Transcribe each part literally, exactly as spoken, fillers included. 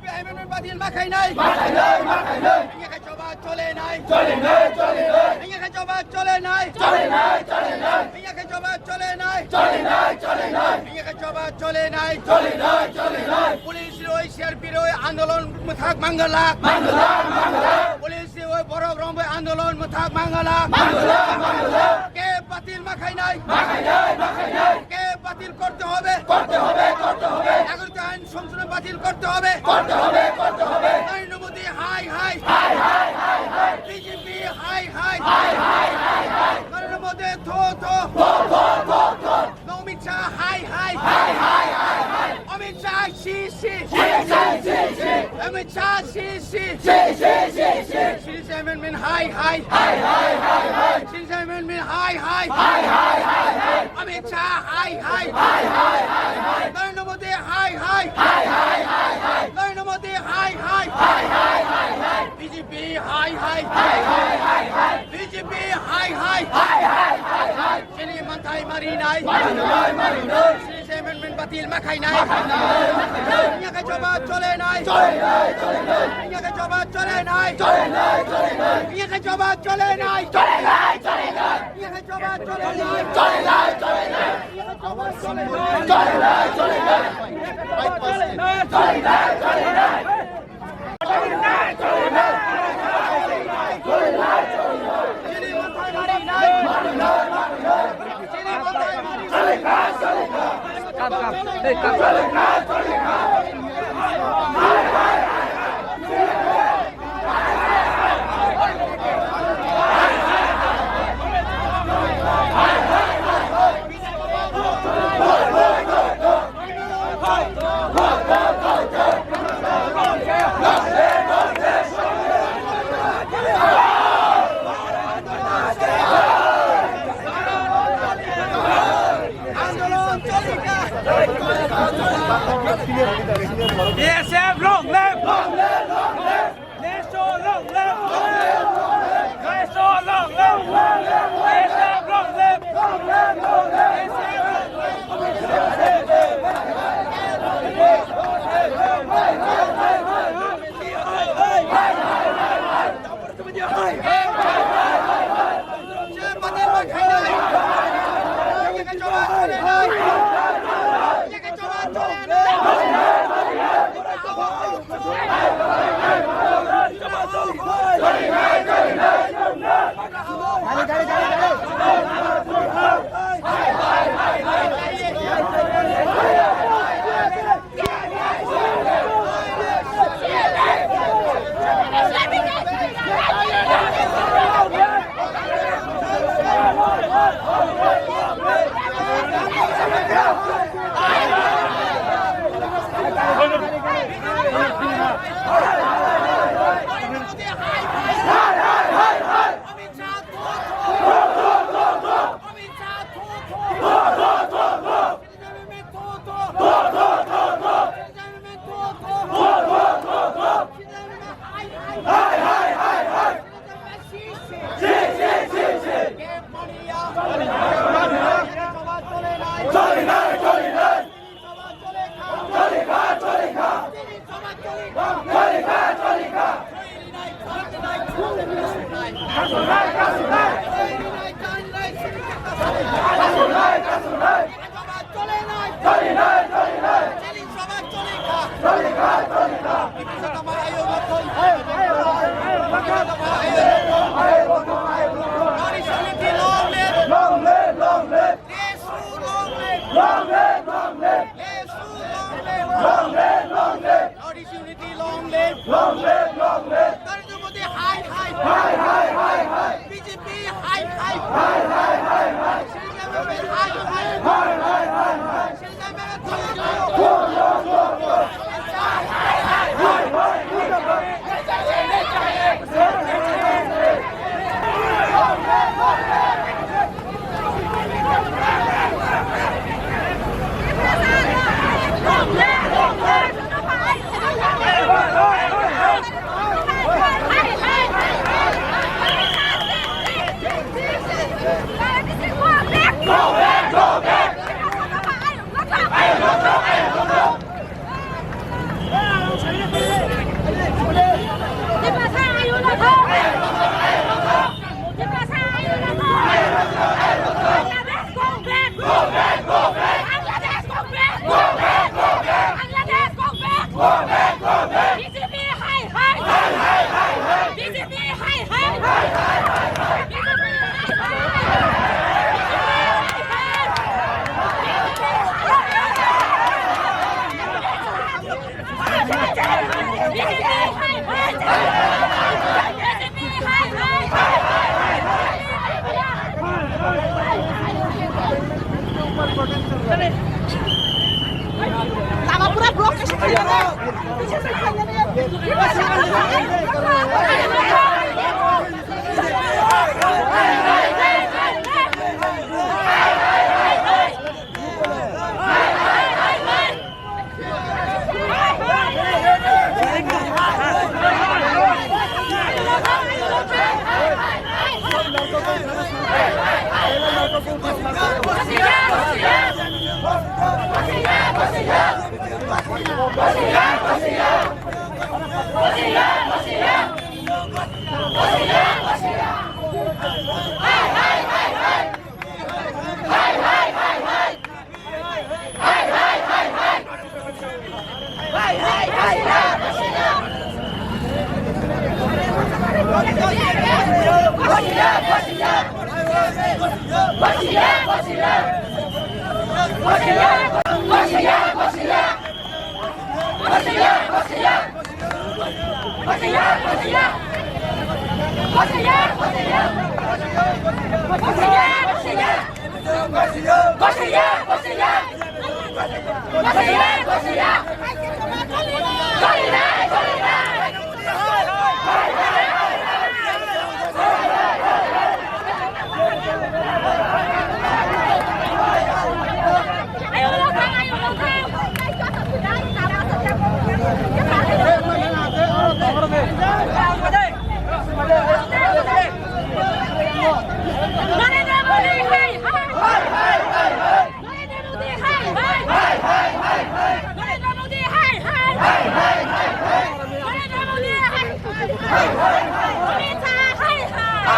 Amendment batil ma khainai. Ma khainai, ma khainai. Hiya khe choba chole nai. Chole nai, chole nai. Hiya khe choba chole nai. Chole nai, chole nai. Hiya khe choba chole nai. Chole nai, chole nai. Hiya khe choba chole nai. Chole nai, chole nai. Police roi, C R P roi andolon mwthak mangalak. Mangalak, mangalak. Police roi borok rombo andolon mwthak mangalak. Mangalak, mangalak. Ke batil ma khainai. Ma khainai, ma khainai. Ke batil korte hobe. Korte hobe, korte hobe. Nagorik ain সংশোধন বাতিল করতে হবে। করতে হবে, করতে হবে। নরেন্দ্র মোদী হাই হাই। হাই হাই হাই হাই। বিজেপি হাই হাই। হাই হাই হাই হাই। নরেন্দ্র মোদী থো থো। থো থো থো থো। অমিত শাহ হাই হাই। হাই হাই হাই হাই। অমিত শাহ সি সি। সি সি সি সি। অমিত শাহ সি সি। সি সি সি সি। সিটিজেন অ্যামেন্ডমেন্ট হাই হাই। হাই হাই হাই হাই। সিটিজেন অ্যামেন্ডমেন্ট হাই হাই। হাই হাই হাই হাই। অমিত শাহ হাই হাই। হাই হাই হাই হাই। নরেন্দ্র মোদী হাই হাই। হাই হাই হাই হাই। নরেন্দ্র মোদী হাই হাই। হাই হাই হাই হাই। বিজেপি হাই হাই। হাই হাই হাই হাই। বিজেপি হাই হাই। হাই হাই হাই হাই। Chini manthai mari nai. Mari nai, mari nai. Sixth Amendment batil ma khai nai. Ma khai nai, ma khai nai. Hiya khe choba chole nai. Chole nai, chole nai. Hiya khe choba chole nai. Chole nai, chole nai. Hiya khe choba chole nai. Chole nai, chole nai. Hiya khe choba chole nai. Chole nai, chole nai. Hiya khe choba chole nai. Chole nai, chole nai. Chole nai, chole nai. B S F long live! Long live! Long live! Neso long live! Long live! Neso long live! Long live! Neso long live! Long live! Long live! Long live, long live! Long live, long live! Long live, long live! North East Unity, long live! Long live, long live! Narendra Modi, hai, hai! Hai, hai, hai, hai! B J P, hai, hai! Hai, hai, hai, hai! Shri M M L, hai, hai! Hai, hai, hai, hai! Shri M M L, hai, hai! Lama pura block kaisa khaina. Narendra Modi, hai, hai! Narendra Modi, hai, hai! Narendra Modi, hai, hai! Narendra Modi, hai, hai! Amit Shah, hai, hai!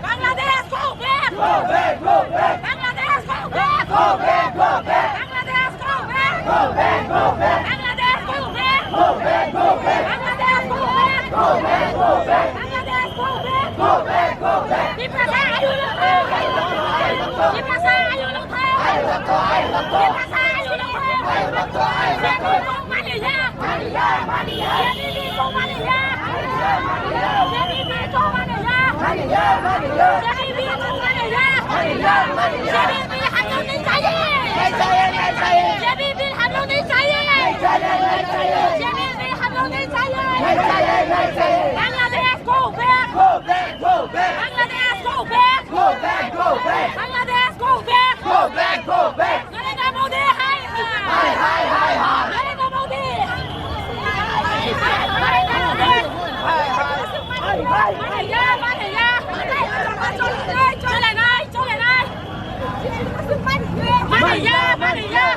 Bangladesh, go back! Go back, go back! Bangladesh, go back! Go back, go back! Bangladesh, go back! Go back, go back! Bangladesh, go back! Go back, go back! Bangladesh, go back! Go back, go back! Bangladesh, go back! Go back, go back! Tiprasa, ayo lungthai! Tiprasa, ayo lungthai! Tiprasa, ayo lungthai! Maniya! Maniya! Maniya! J B B ko maniya! J B B ko maniya! Maniya! Maniya! J B B ko maniya! Maniya! Maniya! J B B हम लोग नहीं चाहिए! नहीं चाहिए, नहीं चाहिए! J B B हम लोग नहीं चाहिए! नहीं चाहिए, नहीं चाहिए! J B B हम लोग नहीं चाहिए! नहीं चाहिए, नहीं चाहिए! Bangladesh, go back! Go back, go back! Bangladesh, go back! Go back, go back! Bangladesh, go back! Go back, go back! Narendra Modi, hai, hai! Hai, hai, hai, hai! Narendra Modi! Narendra Modi! Hai, hai! Hai, hai! Maniya, maniya! Cholenai, cholenai! Maniya, maniya!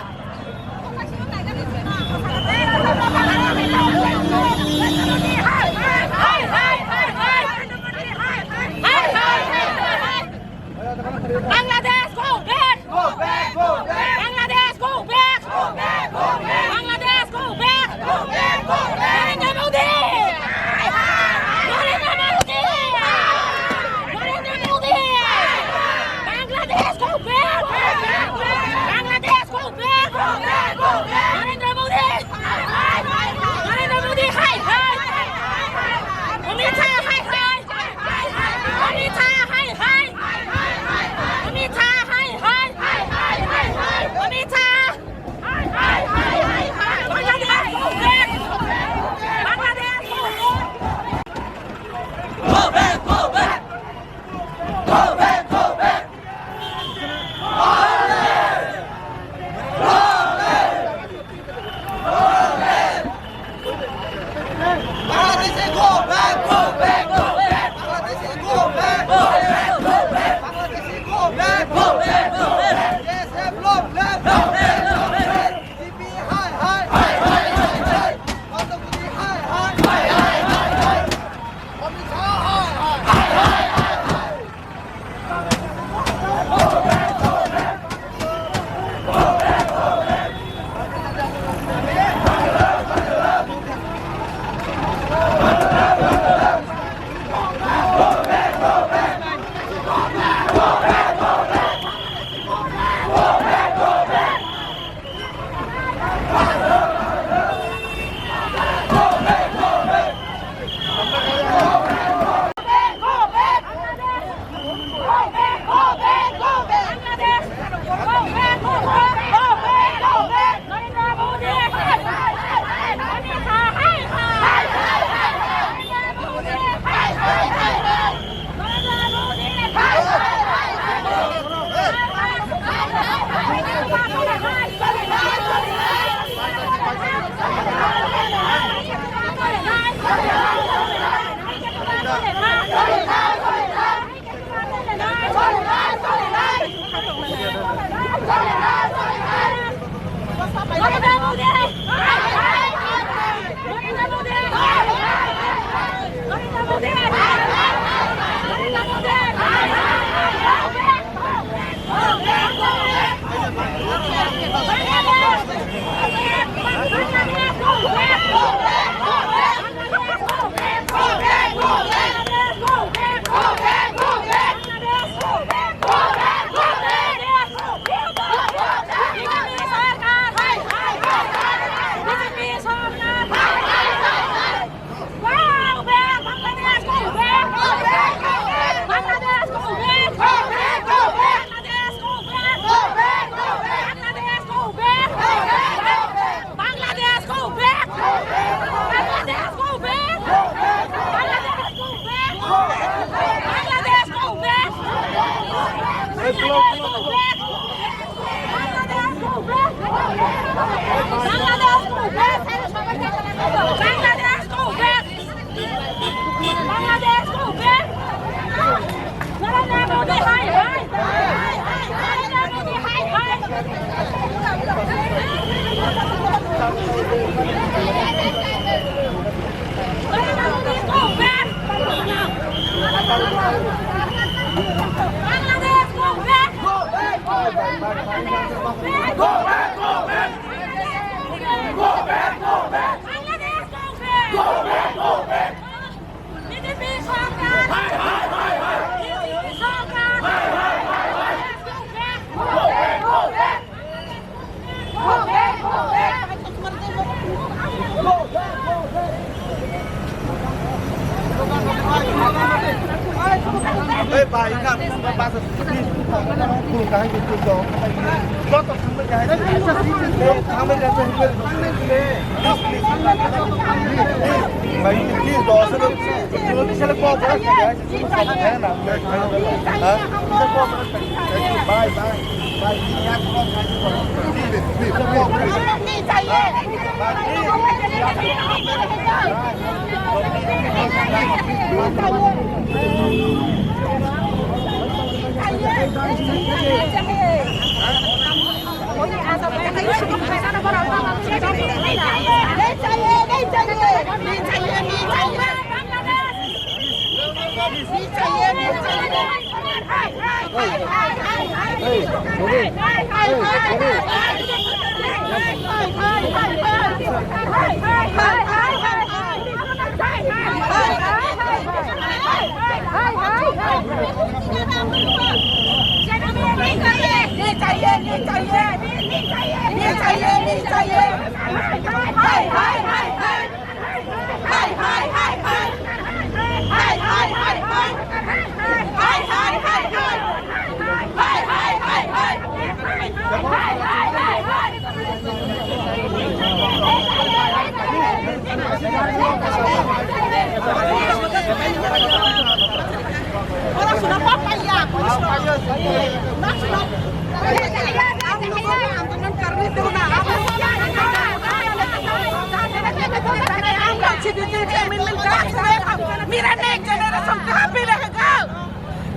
मेरा next generation कहाँ पे रहेगा?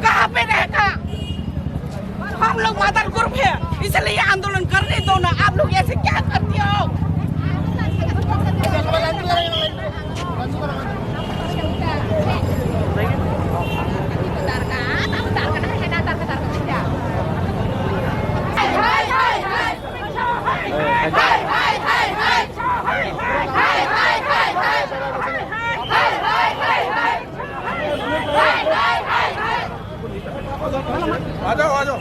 कहाँ पे रहेगा? हम लोग mother group है, इसलिए आंदोलन करने दो ना। आप लोग ऐसे क्या करते हो? आ जाओ, आ जाओ।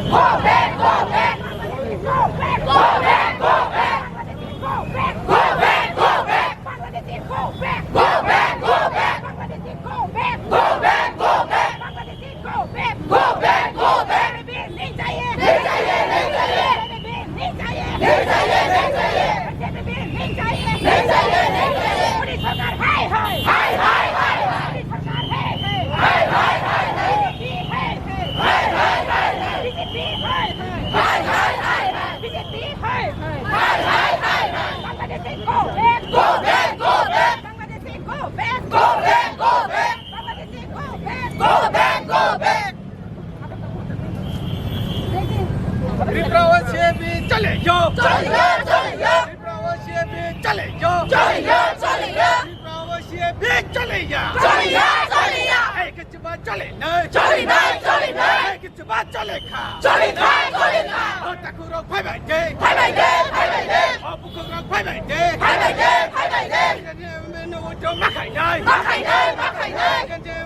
Go back, go back. Bangladeshi, go back. Go back, go back. Bangladeshi, go back. Go back, go back. Bangladeshi, go back. Go back, go back. नहीं चाहिए, नहीं चाहिए। नहीं चाहिए, नहीं चाहिए। नहीं चाहिए, नहीं चाहिए। नहीं चाहिए, नहीं चाहिए। मोदी सरकार हाय हाय। हाय हाय, हाय हाय। मोदी सरकार हाय हाय। हाय हाय, हाय हाय। बीजेपी हाय हाय। हाय हाय, हाय हाय। बीजेपी हाय हाय। हाय हाय, हाय हाय। बीजेपी हाय हाय। हाय हाय, हाय हाय। Bangladeshi, go back. Go back, go back. Bangladeshi, go back. Go back, go back. Bangladeshi, go back. Go back, go back. Tiprasa awaaz ye bhi chale jao. Chale jao, chale jao. Tiprasa awaaz ye bhi chale jao. Chale jao, chale jao. Tiprasa awaaz ye bhi chale jao. Chale jao, chale jao. Ek chuma chale nai. Chale nai, chale nai. Ek chuma chale kha. Chale kha, chale kha. O takhuk rok phai bai de. Phai bai de, phai bai de. O bukhuk rok phai bai de. Phai bai de, phai bai de. Bini ulo ma khainai. Ma khainai, ma khainai.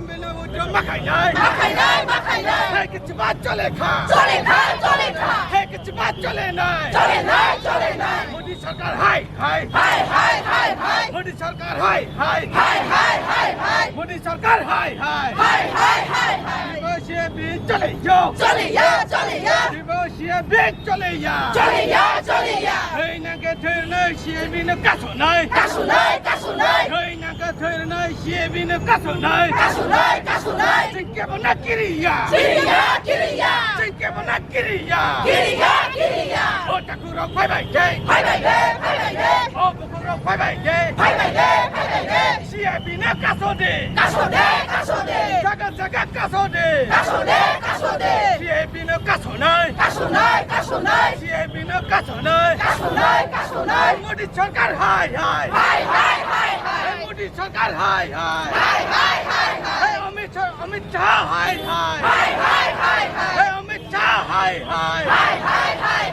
Bini ulo ma khainai. Ma khainai, ma khainai. Hai kichuma chole kha. Chole kha, chole kha. Hai kichuma chole nai. Chole nai, chole nai. Modi sarkar hai, hai. Hai, hai, hai, hai. Modi sarkar hai, hai. Hai, hai, hai, hai. Modi sarkar hai, hai. Hai, hai, hai, hai. Tiprasa awaaz ye Choliya, choliya, choliya. Dibo C A B choliya. Choliya, choliya. Thwinangkhe thwirwnai C A B no kasonai. Kasonai, kasonai. Thwinangkhe thwirwnai C A B no kasonai. Kasonai, kasonai. Chwng kebo na kiriya. Kiriya, kiriya. Chwng kebo na kiriya. Kiriya, kiriya. O takhurok phaibai de. Phaibai de, phaibai de. O bukukrok phaibai de. Phaibai de, phaibai de. C A B no kasode. Kasode, kasode. Jaga jaga kasode. Kasode, kasode. C A B no kasonai. Kasonai, kasonai. C A B no kasonai. Kasonai, kasonai. Modi sarkar hai hai. Hai hai hai hai. Modi sarkar hai hai. Hai hai hai hai. Amit Shah, Amit Shah hai hai. Hai hai hai hai. Amit Shah hai hai. Hai hai hai.